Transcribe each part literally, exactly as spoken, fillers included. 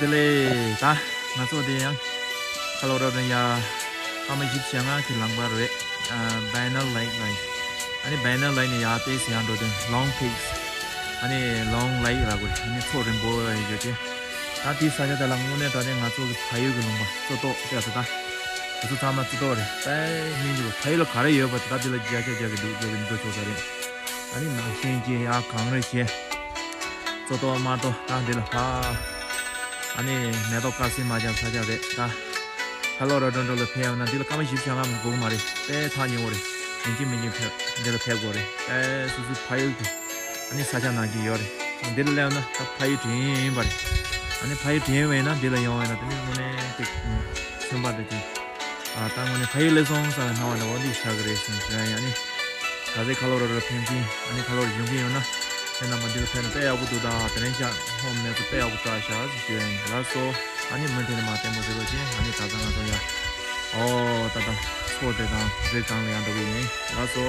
དེ་ལས་ད་ང་ཚོ་དེ་ཡང་ཁ་ལོ་ར་ནས་ཡ་སྐར་མ་བཞི་བཅུ་ཞེ་ལྔ་གི་ལམ་ཁ་རེད། Banner Lake ལ་ཡིན། ཨ་ནི་Banner Lake ནས་ཡར་ཏོག་ཙམ་ཡར་འགྲོ་དུས་Long Peaks ཨ་ནི་Long Lake ལབ་དགོས་རེད། ཨ་ནི་མཚོ་རིང་པོ་ཡོད་དེ། ད་དེའི་ས་ཆ་དེ་ལ་དངོས་གནས་དྲང་གནས་ང་ཚོ་གི་ཕ་ཡུལ་གྱི་ལུང་པ་རྩེ་ཏོག་དེ་ཚོ་ད། དེ་ཚོ་ཚང་མ་རྩེ་ཏོག་རེད། དཔེ་སྙིང་རྗེ་པོ། ཕ་ཡུལ་ལ་ག་རེ་ཡོད་པ་དེ་ད་དེ་ལ་བརྒྱ་ཆ་བརྒྱ་གི་འདུག་འགྲོ་གི་འགྲོ་ཆོག་ས་རེད། ཨ་ནི་ནགས་ཞིང་གི་ཡ་གངས་རི་བྱས། རྩེ་ཏོག་དམར་ཏོག་ད་འདི་ལ་ཕ། ཨ་ནི་མེ་ཏོག་དཀར་སིལ་མ་བྱ་ས་ཆ་རེད་ད། ཁ་ལོ་ར་འགྲོ་འགྲོ་ལ་ཕེབས་ཡོང་ན་འདི་ལ་སྐར་མ་བཞི་བཅུ་ཞེ་ལྔ་མ་འགོར་གི་མ་རེད། དཔེ་ཐག་ཉེ་བོ་རེད། ཡིན་གཅིག་མིན་གཅིག་ཕེབས་འདི་ལ་ཕེབས་དགོས་རེད། དཔེ་སོ་སོའི་ཕ་ཡུལ་གྱི་ཨ་ནི་ས་ཆ་ནང་གི་ཡོད་རེད། འདི་ལ་སླེབས་ན་ད་ཕ་ཡུལ་དྲན་ཡིན་པ་རེད། ཨ་ནི་ཕ་ཡུལ་དྲན་ཡོད་ན་འདི་ལ་ཡོང་བས་ན་དེ་ནི་དངོས་གནས་ཅིག་མཚོན་པ་རེད་ཅིག་ཨ་ད་དངོས་གནས་ཕ་ཡུལ་སླེབས་སོང་བསམ་པའི་སྣང་བ་འདྲ་བོ་འདི་ཆགས་ཀྱི་རེད་ཟེར་ནས་ཞུ་ཡ་ཡིན། ཨ་ནི་ག་ཚོད་ཁ་ལོ་ར་ར་ཕེབས་མཁན་ཨ་ནི་ཁ་ལོ་ར་བཞུགས་མཁན་ཡོད་ན་ཁྱེད་རྣམ་པ་འདི་ལ་ཕེབས་ན་དཔེ་ཡག་པོ་འདུག་ད་དེ་རིང་ཤག་ཧོམ་མེད་ཚོ་དཔེ་ཡག་པོ་བཀྲ་ཤག་ཟེར་ཞུ་ཡ་ཡིན། ལགས་སོ། ཨ་ནི་མུ་མཐུད་ནས་མར་ལྟད་མོ་གཟིགས་རོགས་གྱིས། ཨ་ནི་ད་ལྟ་ང་ཚོ་ཡ་ཨོ་ད་ལྟ་མཚོ་དེ་དང་རི་སྒང་ལ་ཡར་འགྲོ་གི་ཡིན། ལགས་སོ།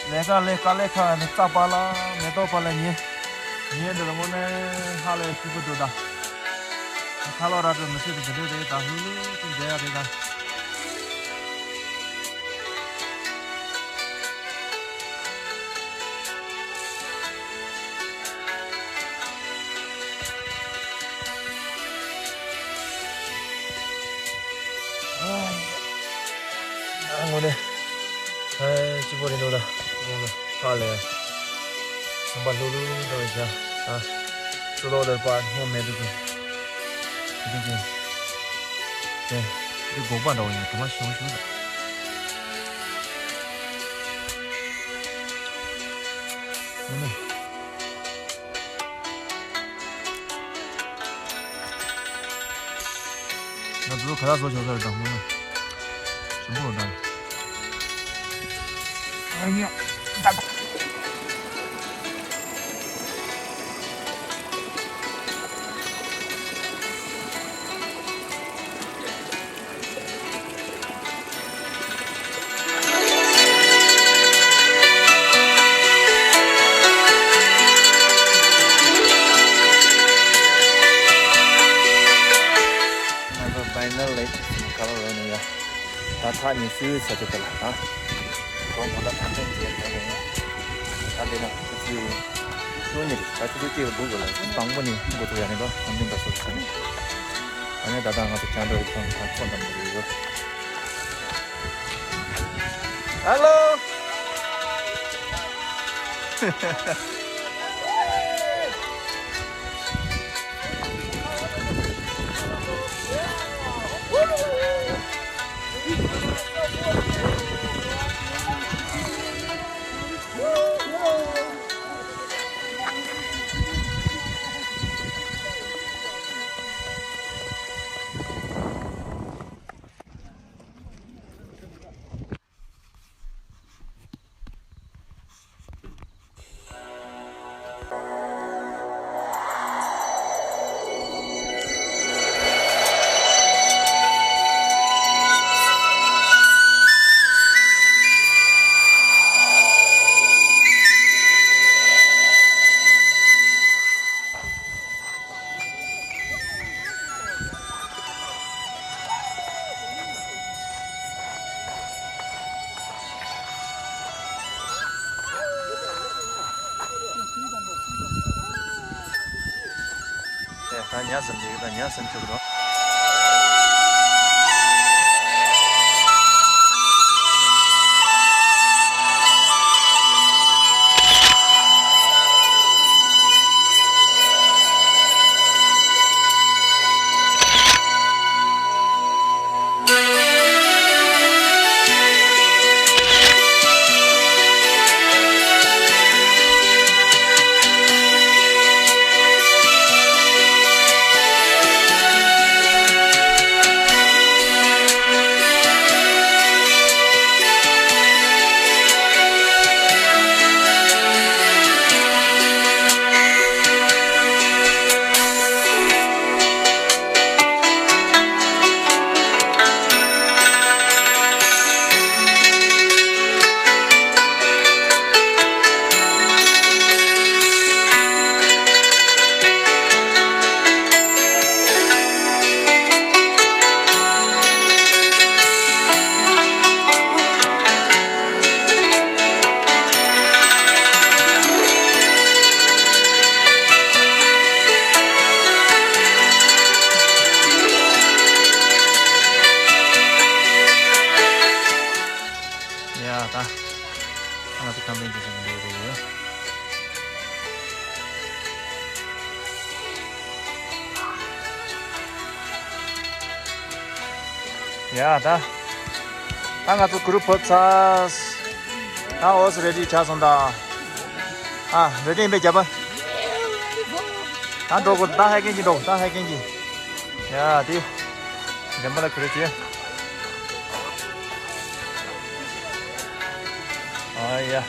ལས་ཀ་ལས་དཀའ་ལས་ཁག་ནི་རྩྭ་པ་ལ་མེ་ཏོག་པ་ལ་ཉེ་ཉེ་འདི་ལ་དངོས་གནས་ཧ་ལས་སྐྱིད་པོ་འདུག་ད། ཁ་ལོ་ར་འགྲོ་མི་སྲིད་དུ་འདི་འདྲས་རེད་ད། ལྷུག་ལྷུག་ཅིག་བསྡད་ཡ་རེད་ད། ཨ་དངོས་གནས་ཨ་སྐྱིད་པོ་རེད་འདུག་ད། དངོས་གནས་ཧ་ལས། ཁང་པ་ལྷུག་ལྷུག་འདྲ་བའི་བྱ། ཨ་སུ་ལོག་ལེར་པར་སྔོ་མེད་འདུག་གི། དེ་དེ་དེ་དེ་སྒོག་པ་འདྲ་བོ་ཡིན། དུ་མ་ཞུ་ཞུ་ད། དངོས་གནས། ང་ཚོ་ག་རེ་བཟོ་ཆོག་ས་རེད་དང་སྔོན་ན། ཞིམ་པོ་རེད་དང་། ཨ་ཡ། ད། ང་ཚོ་Banner Lake ཟེར་ག་པར་ཡོད་ནི་ཡ། ད་ཐག་ཉེ་ཤོས་ས་ཆ་དེ་ལ་ད། གོང་གོང་ད་ཐག་ཆེན་གྱི་ཡ་ད་ཡིན། ད་འདི་ན་ཆུ་ཚོད་ཉི་ཤུ་རེད། ད་ཆུ་ཚོད་གཅིག་ལ་སྒུག་དགོས་ལ་དང་པོ་ནས་འགོ་ཚུགས་ཡ་ནི་ད་ཐང་ཆེན་ད་སོ་སོ་ནས། ཨ་ནི་ད་ལྟ་ང་ཚོ་བྱང་འགྲོ་གི་ཐང་ཐང་ཚོ་འདམ་པོ་རེད་ཡོད། Hello. ད་ཉ་ཟིན་འདུག་ད་ཉ་ཟིན་ཆོག་གི་འདུག་ཡ་ད། ད་ང་ཚོ་གུ་རུབ་ཕབ་ཚར། ད་འོ་སི་རེ་ཌི་ཆགས་སོང་ད། ཨ་རེ་ཌི་ཡིན་པས་རྒྱབ་པ། ད་འགྲོ་དགོས། ད་ཧའི་ཀིང་གྱིས་འགྲོ། ད་ཧའི་ཀིང་གྱིས། ཡ་དེ། འགྲེམས་པ་ལ་གུ་རེ་བྱེད། ཨ་ཡ།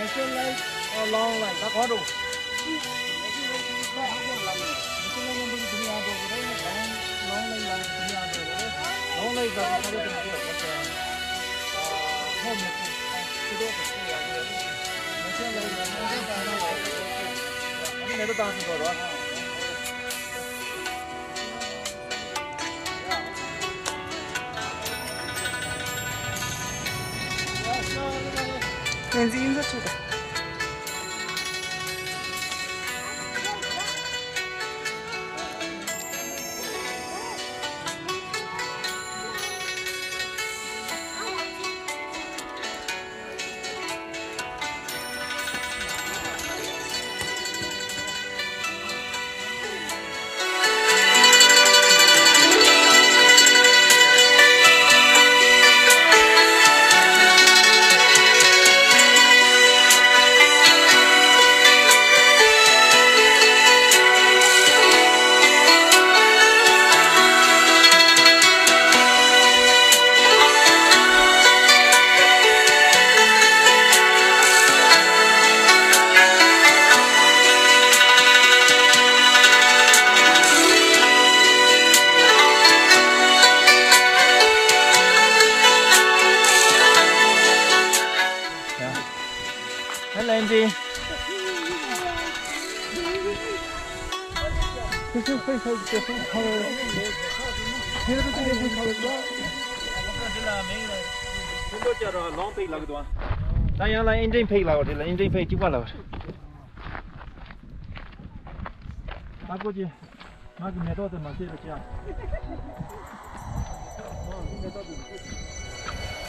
National life or long life? ད་གང་འགྲོ། ལོང་ཕེག་ལབ་ཀྱི་འདུག་ཨ། ད་ཡང་ལ་ཨིན་ཌིན་ཕེག་ལབ་པ་རེད་ལ། ཨིན་ཌིན་ཕེག་གཅིག་པ་ལབ་པ་རེད། ད་ཀོ་ཅི། ང་གི་མེ་ཏོག་དེ་མ་བཤད་པ་ཅི་ཡ།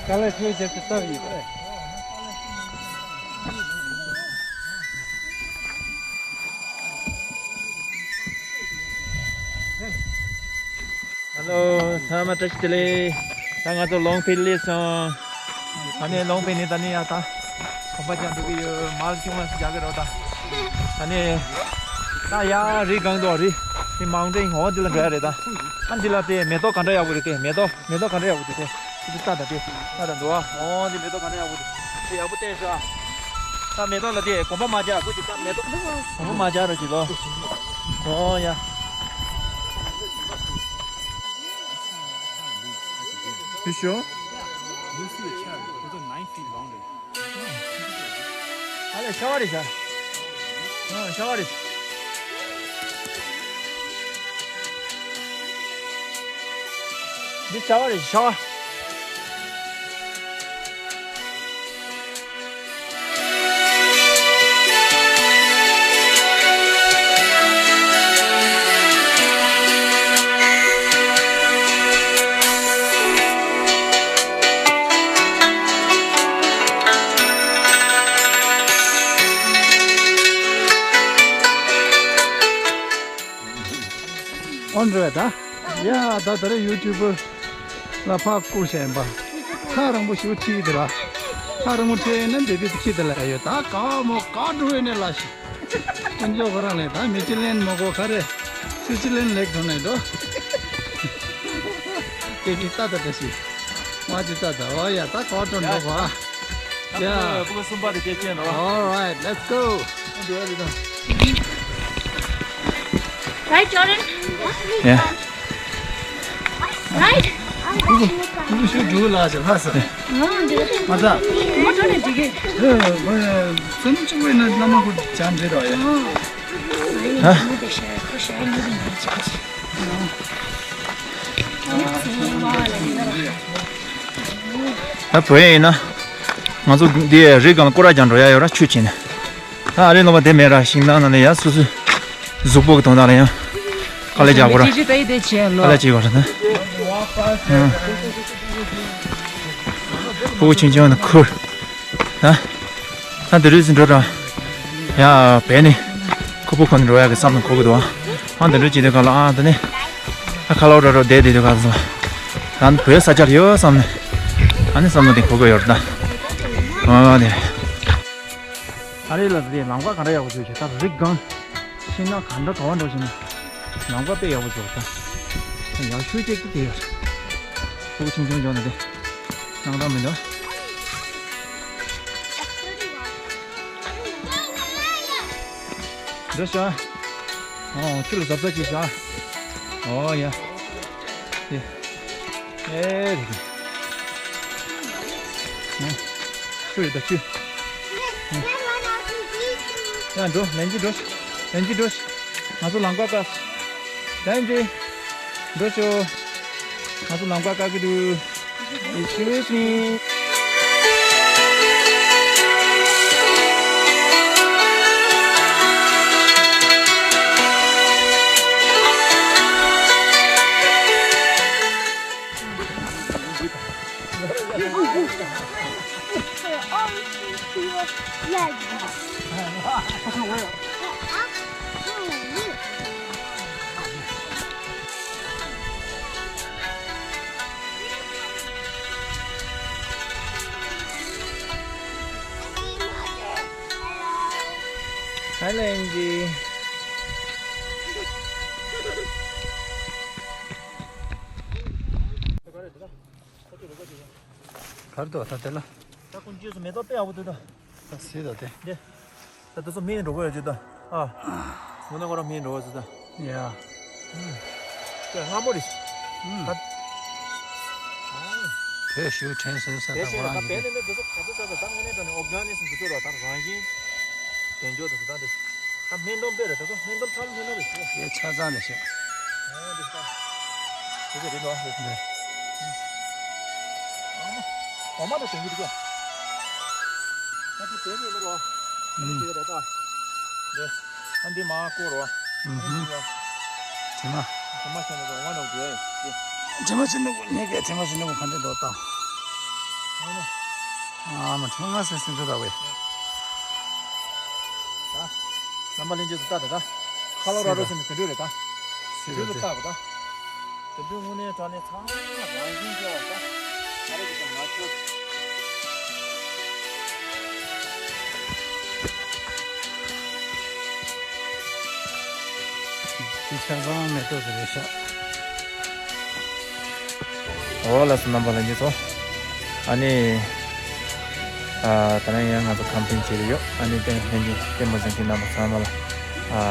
དཀའ་ལས་ཁྲོད་རྒྱབ་ཀྱི་སྟབས་ཡིན་པ་རེད། ཧེ་ལོ། ཚང་མ་བཀྲ་ཤིས་བདེ་ལེགས། ད་ང་ཚོ་ལོང་ཕེག་སླེབས་སོང་། ད་ནས་ལོང་ཕེག་ནས་ད་ནས་ཡར་ད་གོམ་པ་རྒྱག་འགྲོ་གི་ཡོད། མར་ཆུང་མ་ཞིག་རྒྱག་གི་རེད་ད། ད་ནས་ད་ཡར་རི་སྒང་དུ་རི་དེ་མའུན་ཊེན་འོ་འདི་ལ་འགྲོ་ཡ་རེད་ད། ཨ་འདི་ལ་དེ་མེ་ཏོག་ག་འདྲ་ཡག་པོ་རེད་དེ། མེ་ཏོག་མེ་ཏོག་ག་འདྲ་ཡག་པོ་འདུག་དེ། དེ་ལྟ་ད་དེ་ལྟ་ད་འདུག་ཨ། འོ་འདི་མེ་ཏོག་ག་འདྲ་ཡག་པོ་འདུག་དེ་ཡག་པོ་བསྟན་ཤག་ད་མེ་ཏོག་ལ་དེ་གོམ་པ་མ་རྒྱག་ཁོ་ཅིག་ད་མེ་ཏོག་གོམ་པ་མ་རྒྱག་རོགས་གྱིས་ལོ། འོ་ཡ། You sure? You see the cherry. It's a nine feet long. ཨ་ལས་ཤ་བ་རེད་ཤག་ཨ་ཤ་བ་རེད། འདི་ཤ་བ་རེད་ཤ་བ། ཨོན་རེད་ད། ཡ་ད་ད་རེས་ཡུ་ཊུབ་ལ་ཕར་བསྐུར་བྱས་ཡིན་པ། ཐག་རིང་པོ་ཞིག་ཁྲིད་དེ་ལ། ཐག་རིང་པོ་ཁྲིད་ཡིན་ན་འདི་དུས་ཁྱི་དེ་ལ་ཡོད་ད། ག་མོ་ག་འགྲོ་ཡོད་ནས་ལ་ཞིག་དཀོན་མཆོག་ཁོ་རང་ལས་ད་མི་ཅི་ལེན་མ་གོ་ག་རེ། སུ་ཅི་ལེན་ལེགས་འགྲོ་ནས་འགྲོ། དེ་ནི་ལྟ་ད་ད་ཞིག་མ་ཅི་ལྟ་ད་བ་ཡ་ད་ག་འགྲོ་འགྲོ་བ། Yeah. ཕྲུ་གུ་གསུམ་པ་དེ་སྐད་ཆ་ཡིན་ནོ། All right, let's go. Right, Jordan? Yeah. Right? ཕྲུ་གུ་ཕྲུ་གུ་ཤུགས་འགྲོ་ལ་ཅི་ལ་ས། ཨ་འདི་མ་ད། མོ་ཊ་ནས་འགྲིག་གི་ཨེ་ཨེ་སེམས་ཆུང་བའི་ནང་བླ་མ་ཁུ་ཅང་འདྲེ་རོ་ཡ། ཨ་ཧ། མོ་དེ་ཤ་ཁོ་ཤ་ཉིད་དུ་འདྲེ་ཅི་ཁ་ཅི། ད་བོད་ཡིན་ན། ང་ཚོ་འདི་རི་སྒང་ལ་སྐོར་ར་རྒྱག་འགྲོ་ཡ་ཡོད་ར་ཆུ་ཕྱིན་ནས། ད་ཨ་རི་ལོ་མ་དེ་མེད་ར་ཤིང་ནགས་ནང་ལ་ཡ་སོ་སོའི་གཟུགས་པོ་གི་དོན་དག་ལ་ཡང་དཀའ་ལས་རྒྱག་དགོས་ར། དཀའ་ལས་བྱེད་དགོས་ར་ད། ཕྲུ་གུ་ཆུང་ཆུང་ནས་ཁུར། ད། ད་འདི་རུ་ཟིན་འགྲོ་ར། ཡ་བས་ནི། ཕུ་བོ་ཁོ་ནི་འགྲོ་ཡག་གི་བསམ་བློ་འཁོར་གི་འདུག་ཨ་དེ་འདྲ་བྱེད་དུས་ག་ལ་ཨ་དེ་ནི་ཨ་ཁ་ལོ་ར་རོ་བསྡད་དེ་དུས་ག་ལ་ད་བོད་ས་ཆར་ཡོད་བསམ་ནས་ཨ་ནི་བསམ་བློ་དེ་འཁོར་གི་ཡོད་རེད་ད། ཨ་དེ་ཨ་རེ་ལ་དེ་ལམ་ཁ་ག་འདྲ་ཡག་པོ་བཟོས་བྱས་ད་རི་སྒང་ཤིང་ནགས་ག་འདྲ་ག་བ་འགྲོ་བྱས་ནས་ལམ་ཁ་དཔེ་ཡག་པོ་བཟོས་ད། ཡག་ཤོས་གཅིག་དེ་ཡོད་རེད། ཕྲུ་གུ་ཆུང་ཆུང་འཇོག་ནས་དེ་སྣང་དག་མི་འདུག་འགྲོ་ཤག་ཨོ་ཆུ་ལ་གཟབ་གཟབ་བྱེད་ཤག་ཨོ་ཡ། ཡ། ཨེ་རེད། ཨོ། ཆུ་རེད་ད་ཆུ། ཡ་འགྲོ་ལན་གཅིག་འགྲོ། ལན་གཅིག་འགྲོ། ང་ཚོ་ལམ་ཁ་བཀག་ལན་གཅིག་འགྲོ་ཤོག་ང་ཚོ་ལམ་ཁ་བཀག་གི་འདུག Excuse me. Hi, Lenji. གར་དུ་ད་དེ་ལ། ད་ཀུན་རྗེས་སུ་མེ་ཏོག་དཔེ་ཡག་པོ་འདུག་ད། ད་སྲིད་ད་དེ། འདི། ད་དེ་ཚོ་མི་འགྲོ་གི་ཡོད་ཅིག་ད། ཨ། ངོ་ན་ཁོ་རང་མི་འགྲོ་གི་ཟེར་ད། ཡ། ཨུམ། དཔེ་སྔ་མོ་རེད། ཨུམ། ད། བོད་ཞུ་དྲན་སོང་ས་དེ་ད་བཤད་ཁོ་རང་ད་གི་བལ་དེ། ནས་འདི་ཚོ་ག་ཚོད་ཆགས་ས་ད་དངོས་གནས་དྲང་གནས་ཨོར་གྷ་ནིག་འདི་ཚོ་ར་ད་རང་བཞིན། དལ་འབྱོར་དེ་ཚོ་ད་འདི། ད་སྨན་འདོམས་དཔེ་རེད་ད་ཚོ་སྨན་འདོམས་ཚང་མ་སྨན་འདོམས་རེད་ཞུ། དེ་ཆ་ཚང་རེད་ཞུ། ཨོ་འདི་ད། དེ་ཚོ་རེད་འདུག་ཨ། འདི། ཨ་མ། འོ་མ་ད་དེང་གི་འདུག་ག་ད་ཅི་དེ་ནས་ལོ་རོ། ཨུམ། ཅི་རེད་ད། འདི། ཨ་འདི་མ་བསྐོར་རོ། ཨུམ་ཧུམ། ཨ་འདི་ཡ། དྲི་མ། དྲི་མ་ཤེས་ན་འོ་མ་ནང་འདུག་ཨེ། དྲི་མ་ཅི་ནུ་གུ་ཉེ་གེ་དྲི་མ་ཅི་ནུ་གུ་ག་འདྲ་འདུག་ད། ཨ་ནི། ཨ་མ་ཁྱོད་ང་སེ་སེ་འདུག་ད་ཝེ། ད། རྣམ་པ་ལྷན་རྒྱས་སུ་ལྟ་ད་ད། ཁ་ལོ་ར་རོ་ཟེར་ནས་དེ་འདྲ་རེད་ད། སི་དེ་འདྲ་ལྟ་གོ་ད། དེ་འདྲ་དངོས་གནས་དྲང་གནས་ཚང་མ་རང་བཞིན་ཆེ་བ་ད། ཨ་རེ་གི་ད་ང་ཚོ། དེ་ཆ་ཚང་མེ་ཏོག་དེ་རེད་ཤག་འོ་ལགས་སོ་རྣམ་པ་ལྷན་རྒྱས་ཚོ། ཨ་ནི། ཨ་ད་ནང་ཡང་ང་ཚོ་ཁམས་པའི་བྱེད་ཀྱི་ཡོད། ཨ་ནི་ཏན་ལྷན་རྒྱས་ལྟད་མོ་གཟིགས་མཁན་རྣམ་པ་ཚང་མ་ལ། ཨ་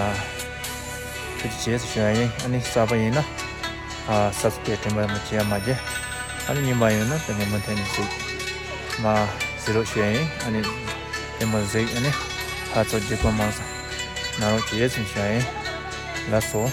ཐུགས་རྗེ་ཆེ་ཞུ་ཡ་ཡིན། ཨ་ནི་གསར་པ་ཡིན་ན། ཨ་སབ་སི་ཀེ་རེབ་དྲན་པ་མ་བརྗེད་ཡ་མ་བརྗེད། ཨ་ནི་རྙིང་པ་ཡིན་ན་ཏན་ལྷན་མུ་མཐུད་ནས་གཟིགས། མ་གཟིགས་རོགས་ཞུ་ཡ་ཡིན། ཨ་ནི་ལྟད་མོ་གཟིགས། ཨ་ནི་ཕར་ཚུར་བརྒྱུད་སྐུར་མང་ཙམ་གནང་རོགས་བྱེད་ཟེར་ཞུ་ཡ་ཡིན། ལགས་སོ།